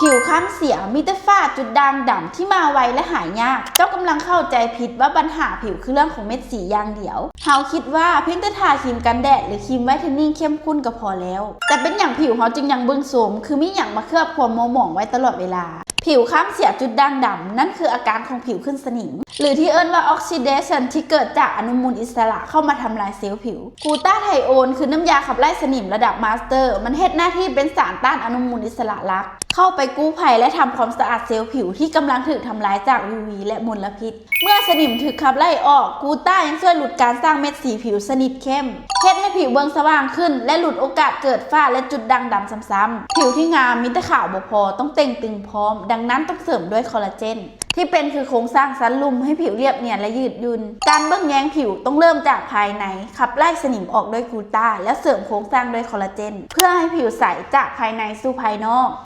ຜິວຄ້ຳເສຍ ມີແຕ່ຝ້າຈຸດດ່າງດຳທີ່ມາໄວ ແລະ ຫາຍາກ. ເຈົ້າກຳລັງເຂົ້າໃຈຜິດວ່າບັນຫາຜິວຄືເລື່ອງຂອງເມັດສີຢ່າງດຽວ. ເຮົາຄິດວ່າພຽງແຕ່ທາຄຣີມກັນແດດ ຫຼື ຄຣີມໄວເທນນິ້ງເຂັ້ມຂຸ້ນກໍພໍແລ້ວ. ແຕ່ເປັນຫຍັງຜິວເຮົາຈຶ່ງຍັງເບິ່ງໂຊມ ຄືມີຫຍັງມາເຄືອບຄວາມມົວໝອງໄວ້ຕະຫຼອດເວລາ? ຜິວຄ້ຳເສຍຈຸດດ່າງດຳ ນັ້ນຄືອາການຂອງຜິວຂຶ້ນສະໜິມ ຫຼື ທີ່ເອີ້ນວ່າ oxidation ທີ່ເກີດຈາກອະນຸມູນອິດສະຫຼະເຂົ້າມາທຳລາຍເຊວຜິວ. ກູຕາໄທໂອນ ຄືນ້ຳຢາຂັບໄລ່ສະໜິມລະດັບມາສເຕີ ມັນເຮັດໜ້າທີ່ເປັນສານຕ້ານອະນຸມູນອິດສະຫຼະຫຼັກ ເຂົ້າໄປກູ້ໄພ ແລະ ທຳຄວາມສະອາດເຊວຜິວທີ່ກຳລັງຖືກທຳລາຍຈາກ UV ແລະ ມົນລະພິດ. ເມື່ອສະໜິມຖືກຂັບໄລ່ອອກ, ກູຕາຍັງຊ່ວຍຫຼຸດການສ້າງເມັດສີຜິວຊະນິດເຂັ້ມ, ເຮັດໃຫ້ຜິວເບິ່ງສະຫວ່າງຂຶ້ນ ແລະ ຫຼຸດໂອກາດເກີດຝ້າ ແລະ ຈຸດດ່າງດຳຊ້ຳໆ. ຜິວທີ່ງາມມີແຕ່ຂາວບໍ່ພໍ, ຕ້ອງເຕ່ງຕຶງພ້ອມ, ດັ່ງນັ້ນຕ້ອງເສີມດ້ວຍຄໍລາເຈນ ທີ່ເປັນຄືໂຄງສ້າງຊັ້ນລຸ່ມໃຫ້ຜິວລຽບນຽນ ແລະ ຍືດຫຍຸ້ນ. ການເບິ່ງແຍງຜິວຕ້ອງເລີ່ມຈາກພາຍໃນ, ຂັບໄລ່ສະໜິມອອກດ້ວຍກູຕາ ແລ້ວເສີມໂຄງສ້າງດ້ວຍຄໍລາເຈນ ເພື່ອໃຫ້ຜິວໃສຈາກພາຍໃນສູ່ພາຍນອກ.